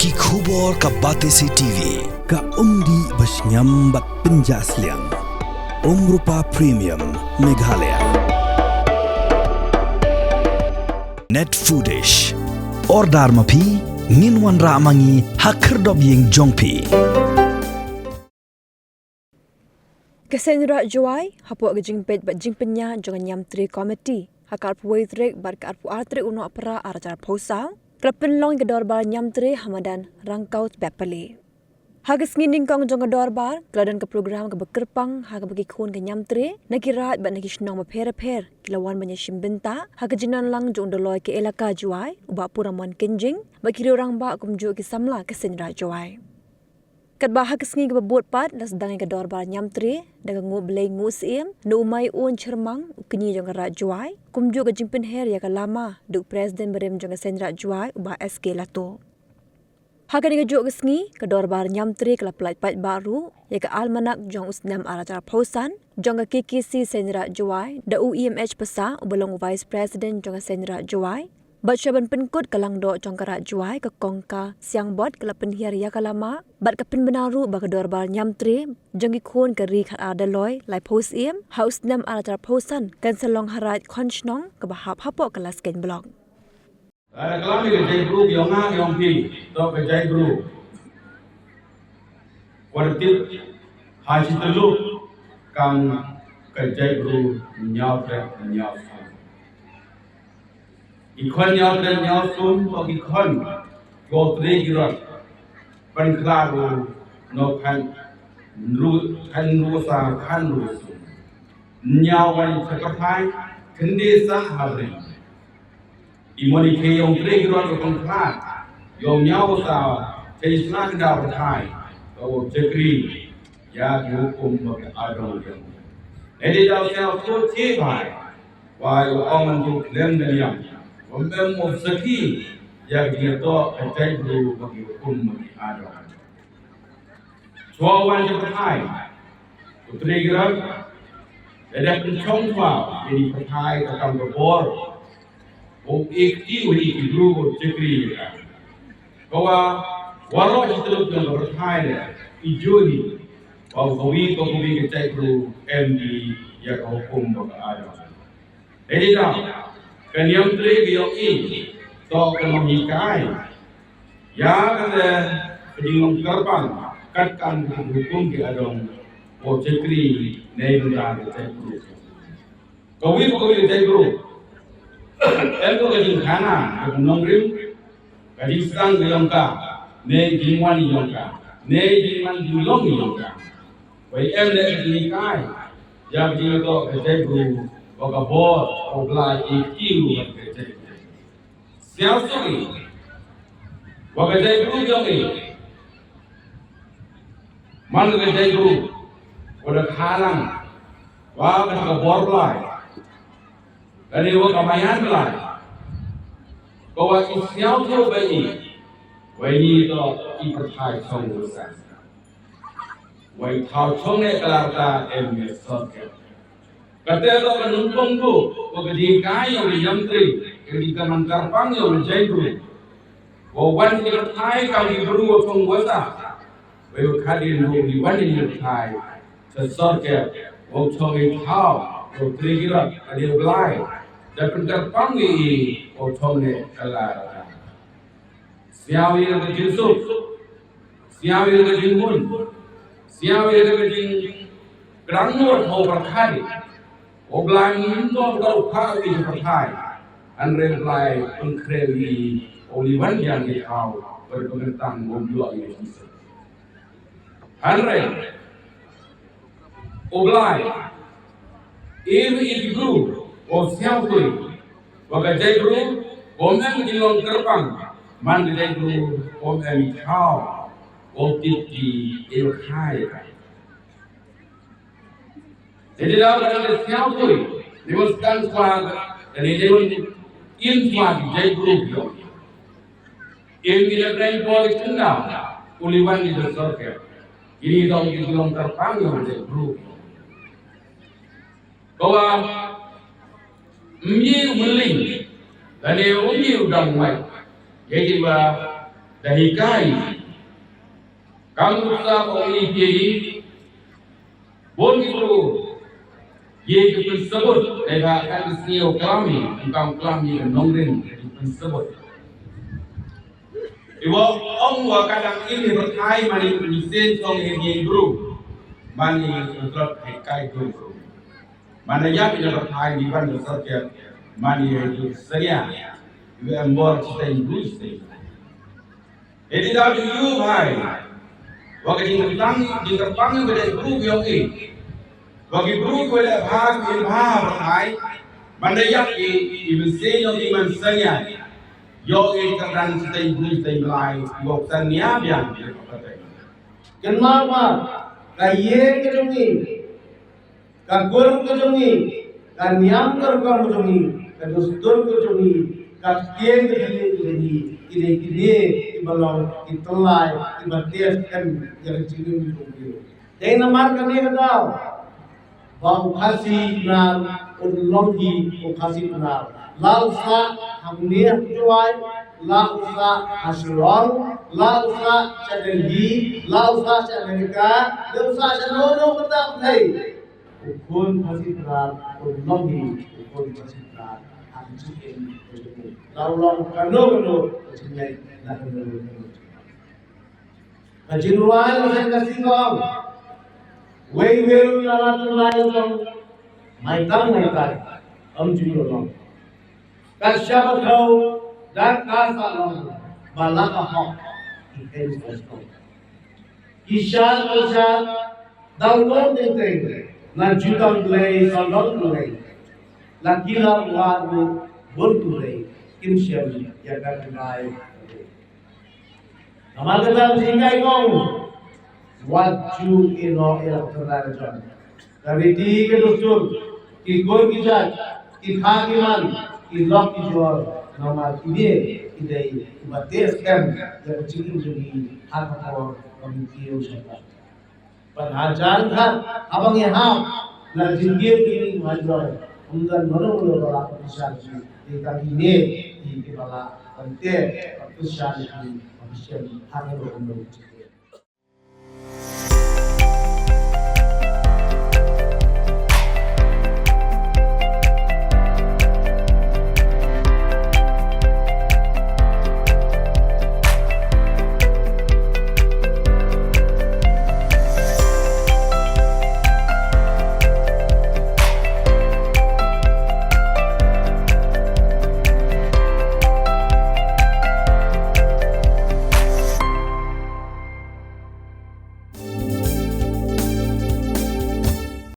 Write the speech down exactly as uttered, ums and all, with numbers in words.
Ki khubor ka Batesi T V. Ka umdih ba shngiam bad pynjah sliang. Umrupa Premium Meghalaya. Net Foodish. Order ma phi, ngin wanrah ma ngi ha khyrdop ïing jong phi. Ka Seiñ Raij Jowai, hapoh ka jingpeit bad jingpynïaid jong ka Niamtre Committee, ha ka arphew wei tarik bad ka arphew ar tarik u Nohprah arhajar arphew saw, ka la pynlong ïa ka dorbar Niamtre ha madan Rangkaw Tbetpali. Ha ka sngi nyngkong jong ka dorbar, ka la don ka program kaba kyrpang ha kaba ki khun ka Niamtre na ki raij bad na ki shnong bapher bapher ki la wan ban ïashim bynta ha ka jingnang lang jong u Dolloi ka Elaka Jowai, u Bah Puramon Kynjing, bad ki riew rangbah kumjuh ki samla ka Seiñ Raij Jowai. Katba ha ka sngi kaba bud pat la sdang ïa ka dorbar Niamtre da ka nguh blei nguh syiem na u Maiun Chyrmang, u kñi jong ka Raij Jowai, kumjuh ka jingpynher ïa ka lama da u President barim jong ka Seiñ Raij Jowai, u Bah S K Lato. Ha kane kajuh ka sngi, ka dorbar Niamtre ka la pyllait paidbah ruh ïa ka almanak jong u snem arhajar arphew san jong ka K K C Seiñ Raij Jowai da u E M H Passah, uba long u Vice President jong ka Seiñ Raij Jowai. Bad shuwa ban pynkut ka langdoh jong ka Raij Jowai, ka Kong Ka Siangbot ka la pynhiar ïa ka lama bad ka pynbna ruh ba ka dorbar Niamtre jong ki khun ka Ri Khatar Dolloi laiphew syiem ha u snem arhajar arphew san kan sa long ha Raij Khonshnong kaba hap hapoh ka Laskeiñ Block. Lada klam ïa ka jaitbru, ïa nga ïa phi, to ka jaitbru. Kwah tip ha shi tylli kam ka jaitbru Hynñiewtrep Hynñiewsum. Ki khun Hynñiewtrep Hynñiewsum, to ki khun, ko Tre Girot. Pynkhlad ruh, no khan, nru, khan nru sa, khan nru sum. Hynñiew wan sha pyrthai, khyndiat sa ha ri. I mon i khie ïong Tre Girot ka pynkhlad, ïong Hynñiew sa, sa i sla kynda pyrthai, ka u shakri, ïa ki hukum bad ka adong jong. Lada daw sngewthuh shi bhai, wa ïa u ong ngan tu khlem da niam, wa mem mo sakhi, ïa ki to ka jaitbru bad ki hukum bad ki adong. Shuwa wan sha pyrthai, u Tre Girot, da dep pynshong shuwa ïa i pyrthai ka kam ka bor. U ïeit ki u ïeit ki bru u shakri ïa ka. Ka wa, waroh shi tylli jong ka pyrthai ne, i juni, wa u kawi ka kawi ka jaitbru em ki ïa ka hukum bad ka adong. Lada daw, ka Niamtre ka ïong i, to ka nonghikai. Ïa kata ka jinglong kyrpang, kat kam ka hukum ki adong, ko shakri, ne bynta ka jaitbru. Kawi kawi ka jaitbru. Em ko ka jingkhana, ka nongrim, ka jingsdang ka ïong ka, ne jingwan ïong ka, ne jingwan jinglong ïong ka. Wei em ne ka jinghikai, ïa ka jingïatoh ka jaitbru, wa ka bor, u Blai i kiew ka jaitbru. Sngewsuk i, wa ka jaitbru jong i. Man ka jaitbru, wa da khalang, wa ka bor Blai. Kane wa ka mayan Blai. Ko wa i sngewthuh ba i, wa i ni to i pyrthai chong rusa. Wa i thaw chong ne ka la rta em ne sot ke. Kate to ka nongpong bu, wa ka jingkai ïong i Niamtre, ka jingkyrpang ïong i jaitbru. Wa wan i pyrthai kam i bru wa chong wa sa. Wei u khadien ruh i wan i pyrthai. Sa sorkep, u chong i thaw, u Tre Girot, ka dei u Blai. Da pynkyrpang i, u chong ne ka la rta. Sngewthuh ïa ka jingsuk. Sngewthuh ïa ka jinghun. Sngewthuh ïa ka jingkyrang ngut ha u pyrthai. U Blai mynta u ka u pha i pyrthai. Hynrei u Blai pynkhreh i u li wan ïa ngi thaw. Bad pynkyntang u ïoh i jingsuk. Hynrei u Blai, i wi i bru, u sngewthuh, wa ka jaitbru, um em jinglong kyrpang, man ka jaitbru, um em i thaw, u tip ki i u khai. Jadi daw ka dang sngewthuh, ni mus kan swa, jadi ni mus in swa ki jaitbru ki ong. Im ina brand boy tunda, u li wan i da sorkep. Ini dong ki dong kyrpang ïong jaitbru. Ko wa, myi u mling, lane u myi u dang wai. Jadi wa, Da hikai. Kam rusa ko ini pia i. Bon ki bru. Ye ki pynsebut. Dei ba kan sniew klam i. Engkam klam i nongrin ki pynsebut. Iwa ong wa kadang ini berkai mani mynsiem song ye ye bru. Mani betrot hikai bru. Mana ya pina berkai di ban betrot ya. Mani ye bru seria. Iwa embor cita ibu seria. Edi da du yu bhai. Wa ka jingkyrpang, jingkyrpang yu ka dei bru yu i. Wa ki bru yu dei bha yu bha bha. Ban da yak i i mynsiem yu i man sanya. Yu i ka dan siteng bru siteng blai. Wa sanya biang. Kynmaw ba ka ïing ka jong ngi, ka kur ka jong ngi, ka niam ka rukom ka jong ngi, ka dustur ka jong ngi, ka ktien ka jong ngi, ka jong ngi, ki dei kine kiba long ki tyllai kiba test em ïa ka jingim jong ngi. Dei namar kane ka daw ba u Khasi Pnar un long hi u Khasi Pnar. La u sah hangne ha Jowai, la u sah ha Shillong, la u sah sha Delhi, la u sah sha America, la u sah sha no no kata u thei. U khun Khasi Pnar un long hi u khun Khasi Pnar ha ka jingim ka jong u. La u long kano kano ka jingngeit na kano kano. Ka jingrwai la seng ka sing ka ong. Wei wir na la tynrai la jong. Mai tang mai tai. Ym ju ïoh long. Ka shah ba khaw da ka sah long. Ba la ka hok. Ki khein sa sdang. Ki shad ki shad. Dang long teng teng. Na jutang Blei sa long Blei. La ki la war ruh bun tu Blei. Kim shem ïa ka tynrai. Namar kata ka jinghikai kong, wat ju ïehnoh ïa la ka tynrai la jong. Ka riti ka dustur, ki kur ki jait, ki kha ki man, ki lok ki jor, namar kine ki dei kiba test em ïa ka jingim jong ngi ha ka por ba ngi kiew sha ka. Bad hajan khat haba ngi hap na jingkiew jong ngi ha jrong, ym don mano mano ba lah ban pynshai ïa ngi. Te tang kine ki, kiba lah ban test ban pynshai ïa ngi, ban pynshai ha kano kano.